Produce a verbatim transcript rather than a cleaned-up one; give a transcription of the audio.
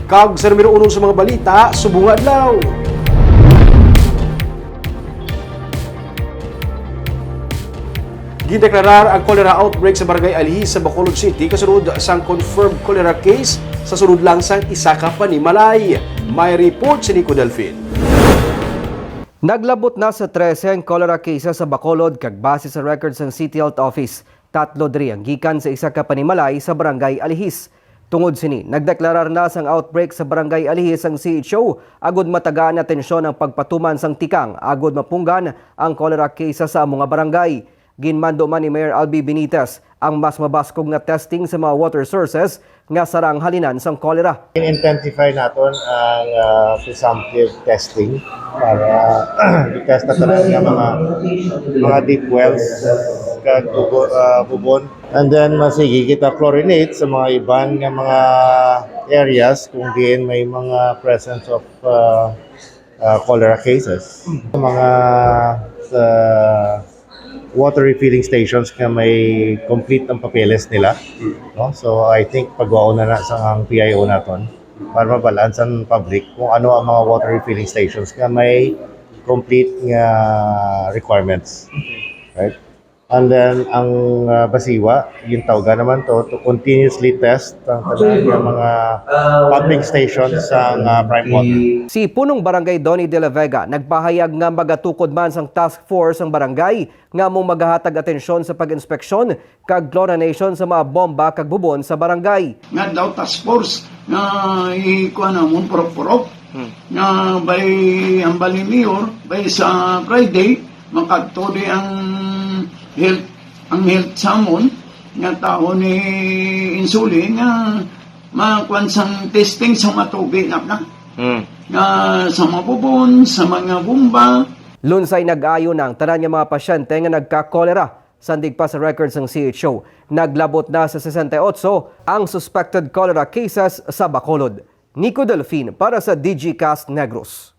Kag sa numero uno sa mga balita, subong nga adlaw. Gideklarar ang cholera outbreak sa Barangay Alihis sa Bacolod City kasunod sang confirmed cholera case sa sulod lang sang isa ka panimalay. May report si Nico Delfin. Naglabot na sa trese ang cholera cases sa Bacolod, kag base sa record sang City Health Office, tatlo diri ang gikan sa isa ka panimalay sa Barangay Alihis. Tungod sini, nagdeklarar na sang outbreak sa Barangay Alihis ang C H O agud matagaan atensyon ang pagpatuman sang tikang agud mapunggan ang cholera cases sa amo nga barangay. Ginmando man ni Mayor Albi Benitez ang mas mabaskog nga testing sa mga water sources nga sarang halinan sang cholera. In-intensify naton ang, ah, presumptive testing para i-test na tanan nga mga, mga deep wells kag bubo-, ah, bubon. And then, masigi kita chlorinate sa mga iban nga mga areas kung diin may mga presence of, ah, ah, cholera cases. Sa mga, sa water refilling stations nga may complete ang papeles nila, no? So, I think pagwaon na na sa ang P I O naton para mabal-an sa public kung ano ang mga water refilling stations nga may complete nga requirements. Right? And then, ang, ah, Basiwa, gintawgan naman to, to continuously test ang tanan nga mga pumping stations sa, ah, Prime Water. Si Punong Barangay Donny de la Vega nagpahayag nga magatukod man sang task force ang barangay nga amo magahatag atensyon sa pag-inspeksyon kag chlorination sa mga bomba kag bubon sa barangay. Nga daw task force nga ikuha namon purok-purok. Hmm. Nga by, ang bali mayor, by sa Friday, makadto di ang health, ang health sa amon, nga tao ni Insuli, nga makuan sang testing sa matubi na na. Hmm. Nga sa mga bubon, sa mga bomba. Lunsay nag-ayo na ang tanan nga mga pasyente nga nagka-cholera. Sandig pa sa records sang C H O, naglabot na sa sesenta y otso ang suspected cholera cases sa Bacolod. Nico Delfin para sa Digicast Negros.